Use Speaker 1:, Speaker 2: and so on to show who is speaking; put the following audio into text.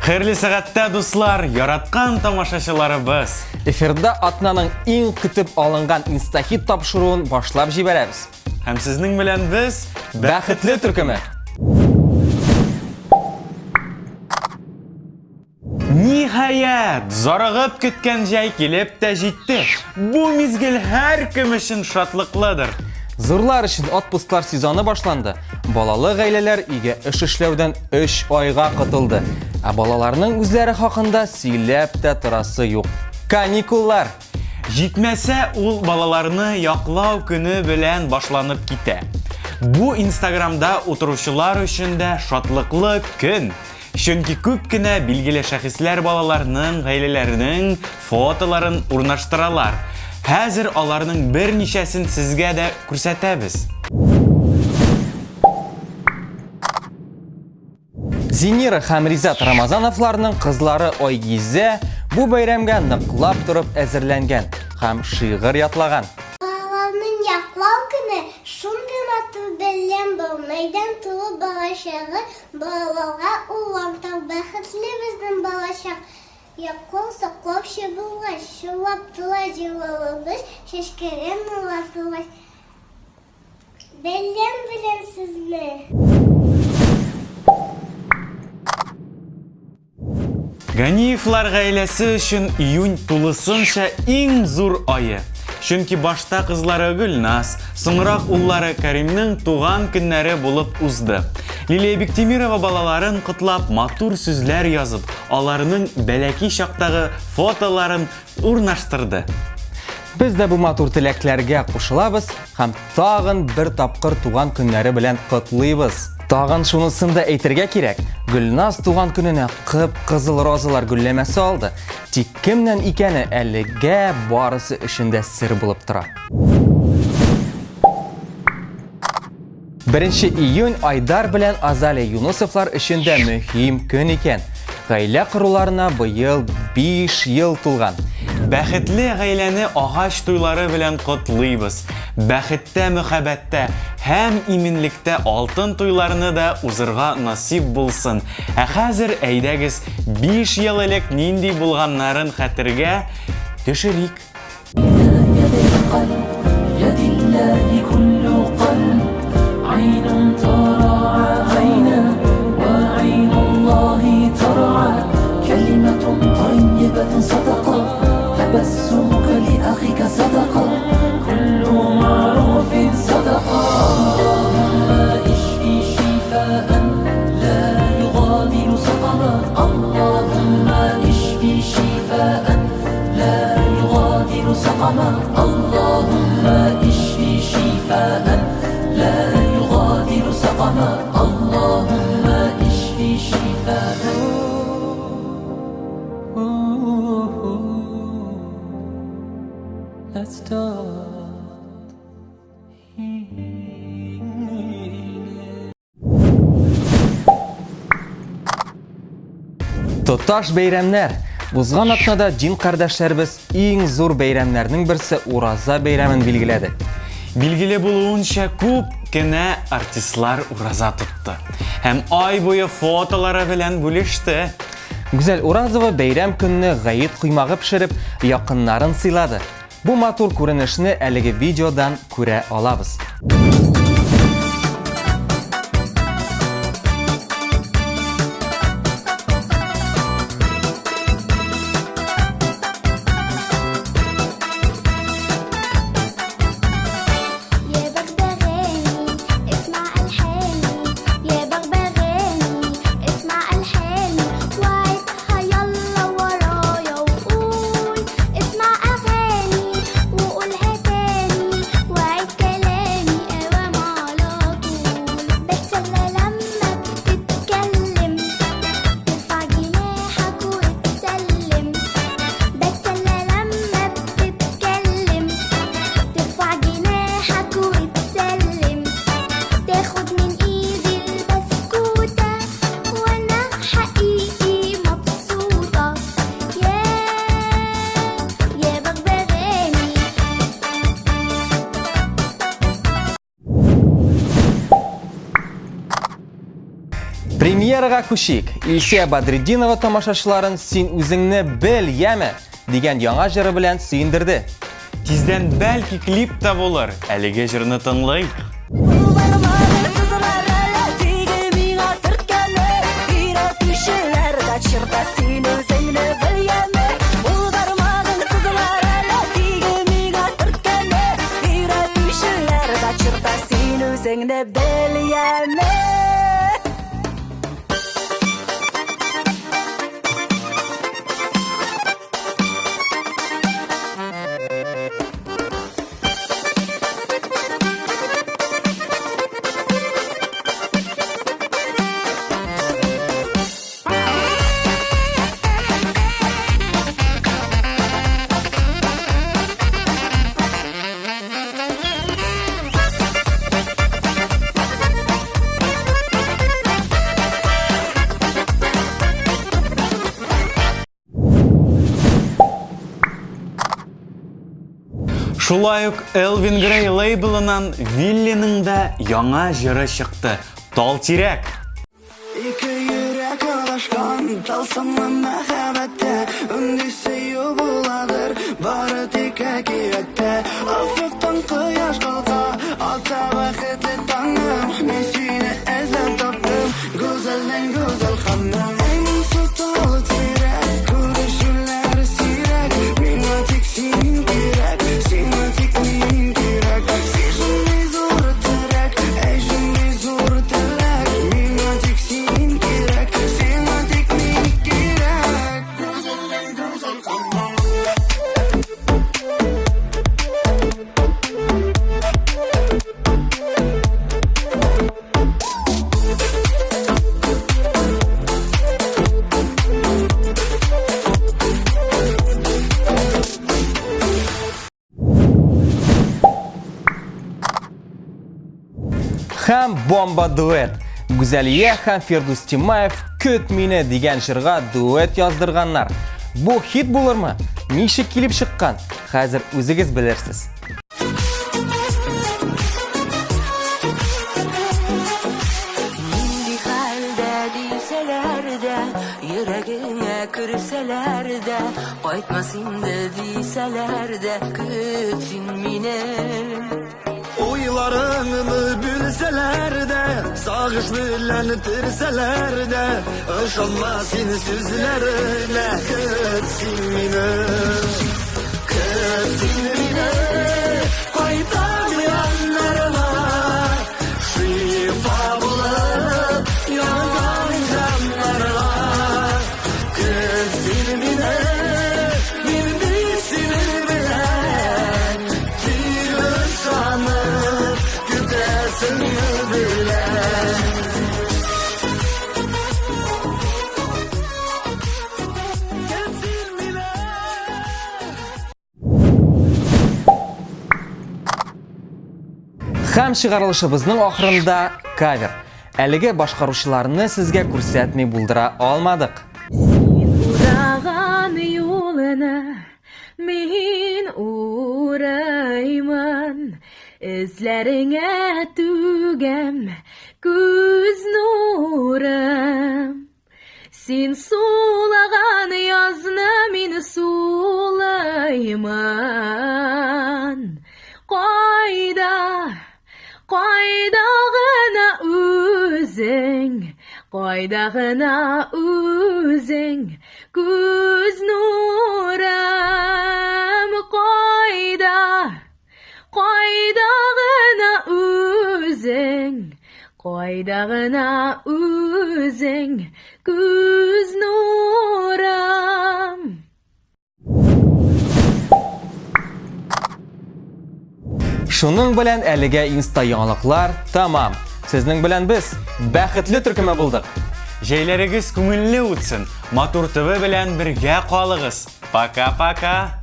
Speaker 1: Хәерле сәгатьтә, дуслар, яраткан тамашачыларыбыз.
Speaker 2: Эфирда атнаның иң көтеп алынган Инстахит тапшыруын башлап җибәрәбез.
Speaker 1: Һәм сезнең белән без
Speaker 2: Бәхетле төркеме.
Speaker 1: Ниһаять, зарыгып көткән җәй килеп тә җитте. Бу мизгел һәркем өчен шатлыклыдыр.
Speaker 2: Зурлар өчен отпусклар сезоны башланды. Балалы гаиләләр өйгә эш эшләүдән 3 айга котылды. Ә балаларның үзләре хакында сөйләп тә торасы юк. Каникуллар!
Speaker 1: Җитмәсә, ул балаларны яклау көне белән башланып китә. Бу Инстаграмда утыручылар өчен дә шатлыклы көн. Чөнки күп кенә билгеле шәхесләр балаларның, гаиләләренең фотоларын урнаштыралар. Хәзер аларның берничәсен сезгә дә күрсәтәбез.
Speaker 2: Зинира һәм Ризат Рамазановларның кызлары Айгизә бу бәйрәмгә ныклап торып әзерләнгән һәм шигырь ятлаган.
Speaker 3: Балаларның яклау көне шундый матур бәйрәм бу, мәйдан тулы балачагы Балаларга уллар тау, бәхетле безнең балачак. Яклау, саклаучы булгач, чулап тула җылылыгыз, чәчкәгә нурлар тулгач. Бәйләм белән сезне.
Speaker 1: Ганиевлар гаиләсе өчен июнь тулысынча иң зур ае. Чөнки башта кызлары Гөлназ, соңрак уллары Каримнең туган көннәре булып узды. Лилия Биктимирова балаларын котлап, матур сүзләр язып, аларның бәләки чактагы фотоларын урнаштырды.
Speaker 2: Без дә бу матур теләкләргә кушылабыз һәм тагын бер тапкыр туган көннәре белән котлыйбыз. Тагын шунысын да әйтергә кирәк, Гөлназ туган көненә кып-кызыл розалар гөлләмәсе алды. Тик кемнән икәне әлегә барысы өчен дә сер булып тора. Беренче июнь Айдар белән Азалия Юнусовлар өчен дә мөһим көн икән. Гаилә коруларына быел 5 ел тулган.
Speaker 1: Бәхетле гаиләне агач туйлары белән котлыйбыз. Бәхеттә, мөхәббәттә һәм иминлектә алтын туйларны да узырга насыйп булсын. Ә хәзер, әйдәгез, 5 ел элек нинди булганнарын хәтергә төшерик.
Speaker 2: Тоташ бәйрәмнәр. Узган атнада дин кардәшләребез иң зур бәйрәмнәрнең берсе Ураза бәйрәмен билгеләде.
Speaker 1: Билгеле булуынча, күп кенә артистлар ураза тотты һәм ай буе фотолары белән бүлеште.
Speaker 2: Гүзәл Уразова бәйрәм көнне гает коймагы пешереп, якыннарын сыйлады. Бу матур күренешне әлеге видеодан күрә алабыз. Премьерага күчик. Илсөя Бәдретдинова тамашачыларын Син үзеңне бел, яме! дигән яңа җыры белән сөендерде.
Speaker 1: Тиздән бәлки клип та булыр. Әлеге җырны тыңлыйк.
Speaker 4: Үзеңне бел, яме!
Speaker 1: Шулай ук Элвин Грей лейблынан Виллиның да яңа җыры чыкты. Тал тирәк.
Speaker 5: Ике йөрәк адашкан тылсымлы мәхәббәттә Үндей сөю буладыр бары тик әкияттә Офыктан кояш калка ата бәхетле таңым Мин сине эзләп таптым гүзәлдән гүзәл ханым Эй моңсу тал тирәк күрешүләр сирәк Миңа тик син кирәк, сиңа тик мин кирәк Син шундый зур терәк, әй шундый зур теләк Миңа тик син кирәк, сиңа тик мин кирәк Гүзәлдән гүзәл ханым
Speaker 2: Һәм бомба дуэт. Гүзәлия һәм Фирдүс Тимаев Көт мине дигән җырга дуэт яздырганнар. Бу хит булырмы? Ничек килеп чыккан? Хәзер үзегез белерсез.
Speaker 4: Нинди хәлдә дисәләр дә, йөрәгеңә керсәләр дә, кайтмас инде дисәләр дә, көт син мине.
Speaker 5: Уйларыңны бүлсәләр дә, сагыш белән терсәләр дә, ышанма син сүзләренә, көт син мине. Көт син мине, кайтам яннарыңа, шифа булып янган җаннарга. Көт син мине, мин бит синең белән, тик ышанып көтәсеңне беләм. Көт син мине.
Speaker 2: Һәм чыгарылышыбызның ахырында кавер. Әлеге башкаручыларны сезгә күрсәтми булдыра алмадык.
Speaker 6: Син ураган юлны мин ураймын, Эзләреңә түгәм күз нурым. Син сулаган язны мин сулаймын. Кайда, кайда гына үзең, кайда гына үзең, күз нурым, кайда, кайда гына үзең, кайда гына үзең, күз нурым.
Speaker 2: Шуның белән әлегә инста яңалыклар тәмам. Сезнең белән без бәхетле төркеме булдык.
Speaker 1: Җәйләрегез күңелле үтсен. Матур ТВ белән бергә калыгыз. Пока-пока.